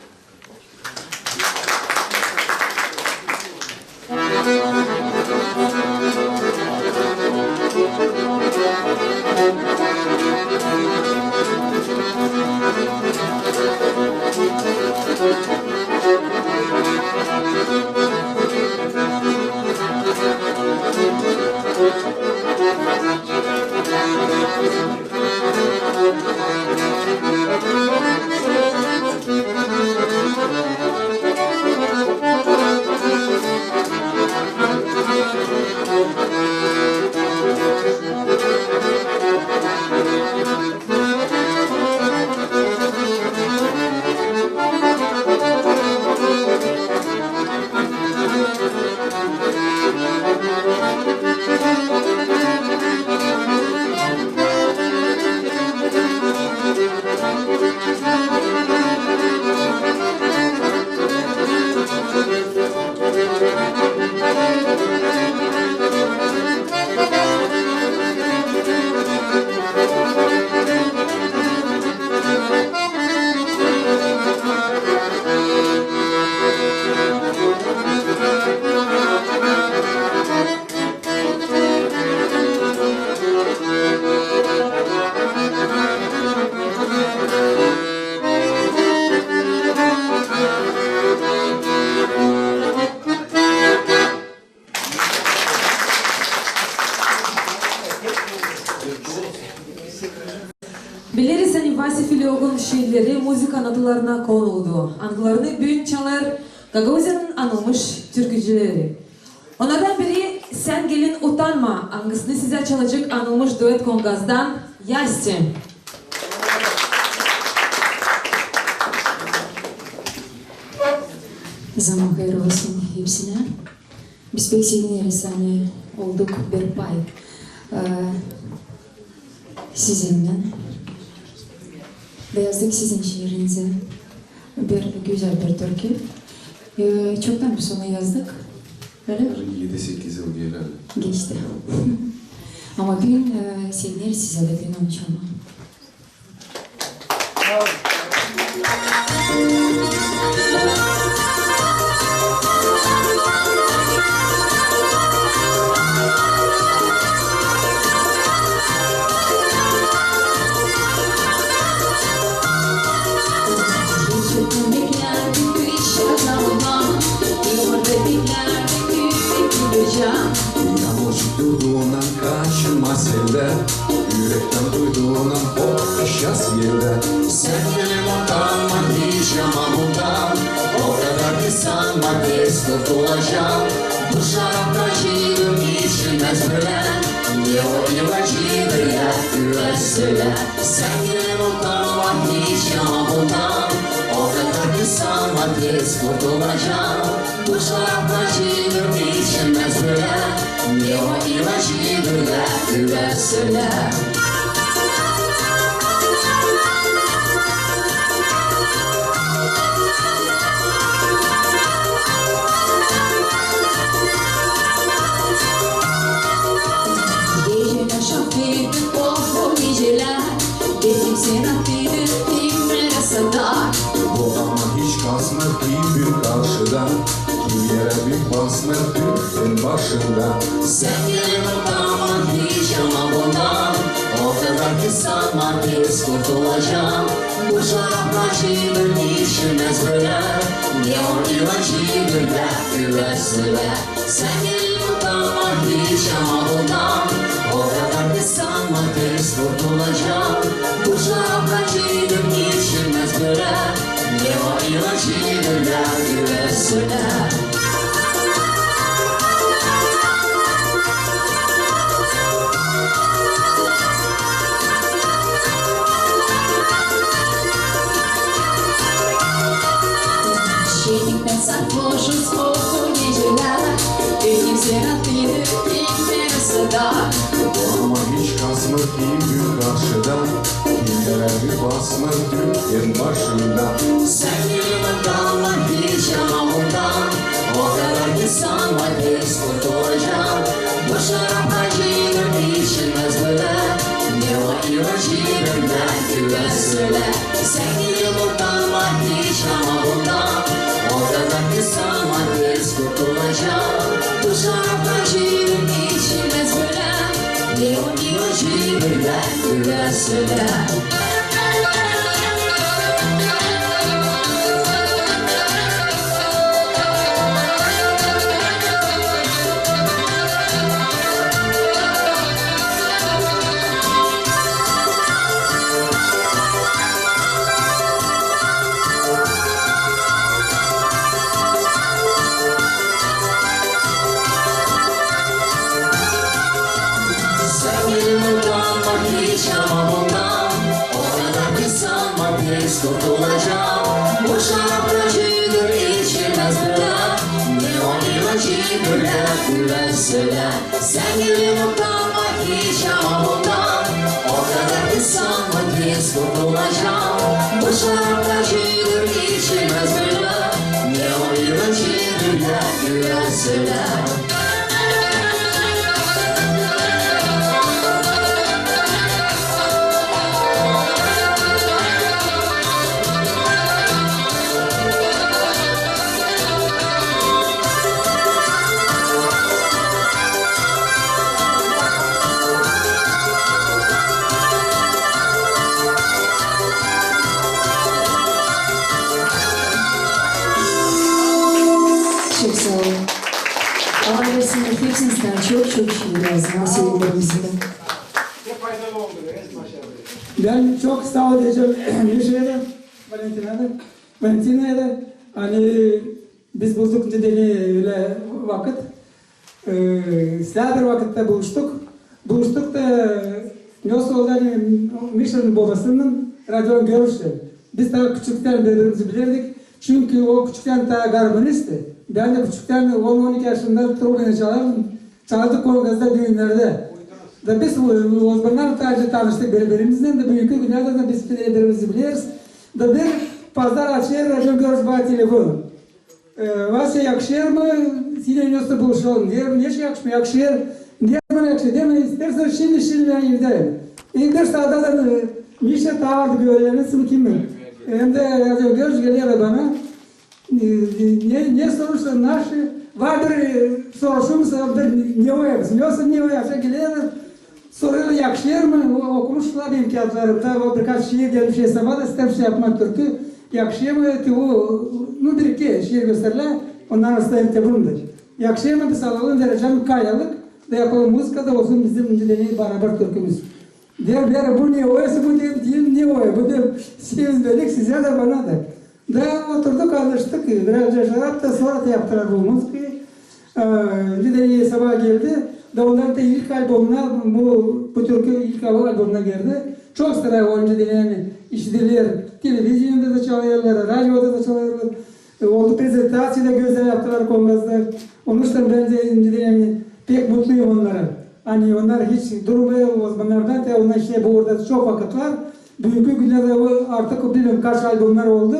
Filog'un şiirleri muzıka notalarına konuldu, angılarını büün çalêr Gagauziyanın anılmış türkücüleri. Onnardan biri "Sän, gelin, utanma", angısını sizä çalacek anılmış duet Kongazdan Yasti. Zaman hayır olsun hepsinä. Biz pek sevineriz, ani olduk bir pay, e, sizinnän. Da yazdık sizin şiirinizä bir gözäl bir türkü. E, çoktan biz onu yazdık. Ölä mi? Edi-sekiz yıl geler. Geçti. Ama büün, e, sevineriz sizä dä büün onu çalmaa. Yaamur duyduunnan kaçınmaz seldä, ürektän duyduunnan hop şans geldä. Sän, gelin, utanma hiç ama bundan, o kadar ki sanma, tez kurtulacam. Bu şarap da acıdır, içilmäz bölä, ne o ilacıdır ya, ülä sölä. Sän, gelin, utanma hiç ama bundan, o kadar ki sanma, tez kurtulacam. Bu şarap da acıdır, içilmäz bölä, ne o ilacıdır ya, ülä sölä. Gecä yaşattı, oh, o gecelär, dedim sän attı, kimlere sadar. Bu ama hiç kasmêêr ki büük karşıda, kimseyä bir basmêêr tük en başında. Sän, gelin, utanma hiç ama bundan, o kadar ki sanma, tez kurtulacam. Bu şarap da acıdır, içilmäz bölä, ne o ilacıdır ya, ülä sölä. Sän, gelin, utanma hiç ama bundan, o kadar ki sanma, tez kurtulacam. Bu şarap da acıdır, içilmäz bölä, ne o ilacıdır ya, ülä sölä. Şenniktän sarhoşuz, oh, o gecelär, dedim sän attı, kimlere sadar. Bu ama hiç kasmêêr ki büük karşıda, kimseyä bir basmêêr tük en başında. Sän, gelin, utanma hiç ama bundan, o kadar ki sanma, tez kurtulacam. Bu şarap da acıdır, içilmäz bölä, ne o ilacıdır ya, ülä sölä. Sän, gelin, utanma hiç ama bundan, o kadar ki sanma, tez kurtulacam. Bu şarap da acıdır, içilmäz bölä, ne o ilacıdır ya, ülä sölä. Sän, gelin, utanma hiç ama bundan, o kadar ki sanma, tez kurtulacam. Bu şarap da acıdır, içilmäz bölä, ne o ilacıdır ya, ülä sölä. Sän, gelin, utanma hiç ama bundan, o kadar ki sanma, tez kurtulacam. Bu şarap da acıdır, içilmäz bölä, ne o ilacıdır ya, ülä sölä. Çok saa olun. Allah versin, hepsinizdän çok, çok şiir yazın. Nasıl olur bizim? Bän çok saa ol deyecäm Mişa da, Valentina da, Valentina da. Ani biz bulduk nicä deyni ölä vakıt. E, islää bir vakıtta buluştuk. Buluştuk da, ne olsun, oldu, ani Mişanın bobasının Rodion Görüşlän. Biz taa küçüktän biri-birimizi bilerdik. Çünkü o küçüktän taa garmonistti. Bän dä küçüktän on, on iki yaşında trubnaylan çalardım. Çalardık Kongazda düünnerdä. Da biz o, o zamannar taa tanıştık biri-birimizdän, da büünkü günnerdä dä biz biri-birimizi bileriz. Da bir pazar açêr Rodion Görüş bana telefon. E, Vasya, yakışêr mı sinnän buluşalım? Deerim, neçin yakışmêêr, yakışêr. Deer, bana yakışêr. Deerim, isteersän şindi, şindi bän evdä. E, bir saata da, e, Mişa taa vardı, öğrenirsin kim mi? Hem dä Rodion Görüş geler bana. E, ne, ne soruşsun, naşı, var bir, e, soruşumuz, bir ne o yapsın, yoksa ne o yapsın, geler, sorêr, yakışêr mı, o, okumuşlar benim kiyatlarım, taa o birkaç şiir gelmiş esaba da, isteerim şey yapmak türkü, yakışêr mı, te o, nu, bir-iki şiir gösterilär, onnar arasında te bunu da. Yakışêr mı, biz alalım, verecäm kayalık, da yapalım muzıka da olsun bizim, nicä deyni, barabar türkümüz. Deer, deer, bu ne o, bu deer, deer, ne o, bu deer, sevinmelik sizä dä, bana da. Da oturduk, alıştık, birazcık şarap da, sora da yaptılar bu muzıkayı. E, nicä deyni, esaba geldi. Da onnar da ilk albomuna, bu, bu türkü ilk al-, albomuna girdi. Çok sıra o, nicä deyni, işidiler. Televizyonda da çalêrlar, radioda da çalêrlar. E, oldu, prezentaţiya da gözäl yaptılar Kongazda. Onuştan bän dä, nicä deyni, pek mutluyum onnara. Ani onnar hiç durmêêr o zamannardan, te onnar işte burada çok vakıtlar. Büünkü günnerdä o artık bilmeerim kaç albomnar oldu.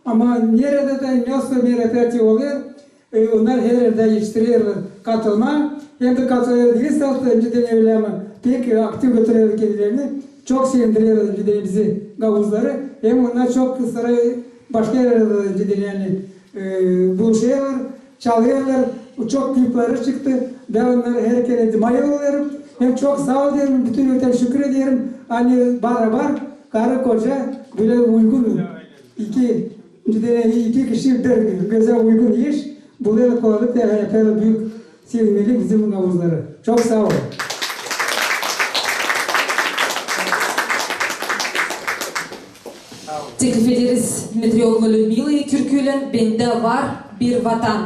Ama neredä dä, nasıl merapiyat olêr, e, onnar her erdä etiştirerlär katılmaa. Hem dä katılêrlar diil salt, nicä deyni, ölä, ama pek, e, aktiv götürerlär kendilerini. Çok sevindirerlär, nicä deyni, bizi, gagauzları. Hem onnar çok sıra başka erlerdä, nicä deyni, e, buluşêrlar, çalêrlar. Çok klipleri çıktı. Bän onnara her kerä mayıl olêrım. Hem çok saa ol deerim, bütün ülkää şükür ederim. Ani barabar karı-koca bölä uygun. İki, nicä deyni, iki kişi bir gözä uygun iş bulêr, kolaylık da yapêr, büük sevinmelik bizim gagauzları. Çok saa olun. Teklif ederiz Dmitriy oğlu Lüdmilayı türküylän "Bendä var bir vatan".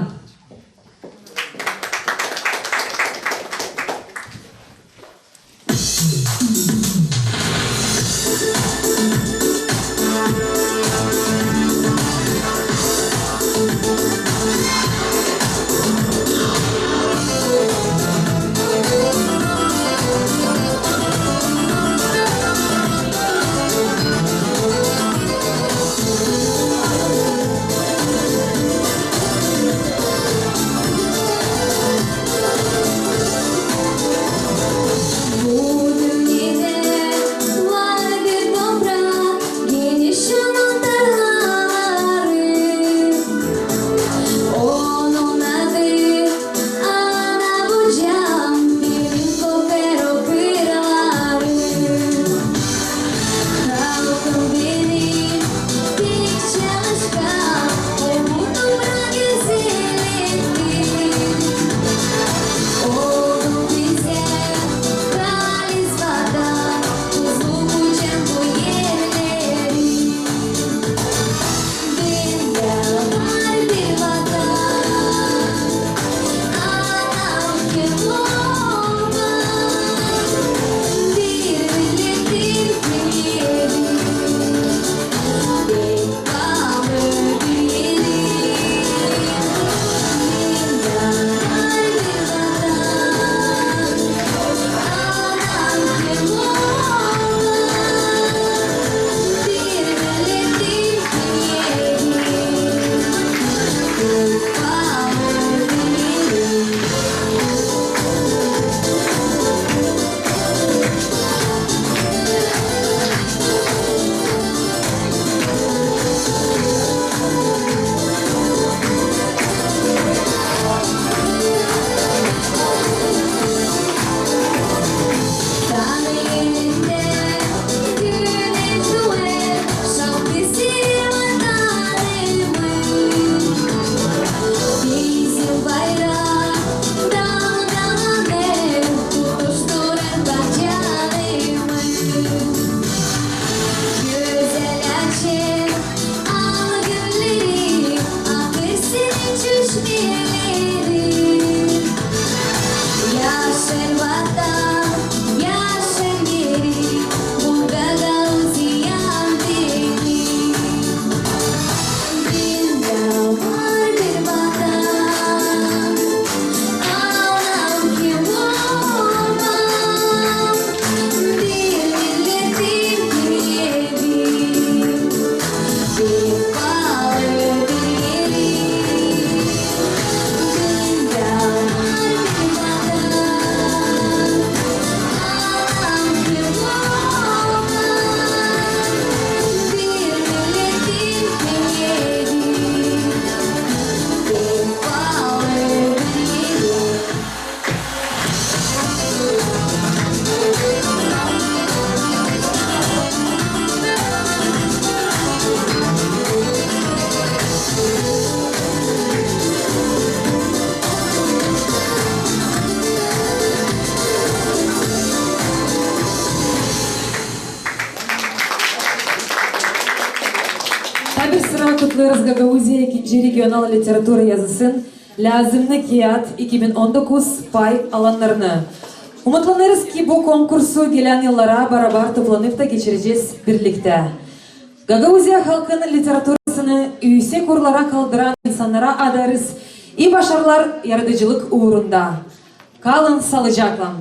Kutluyoruz Gagauziya ikinci regional literatura yazısın "Lääzımnı kiyat iki bin on dokuz" pay alannarını. Umutlanêrız ki, bu konkursu gelän yıllara barabar toplanıp da geçirecez birliktä. Gagauziya halkın literaturasını üüsek uurlara kaldıran insannara adêêrız i başarılar yaradıcılık uurunda. Kalın saalıcaklan!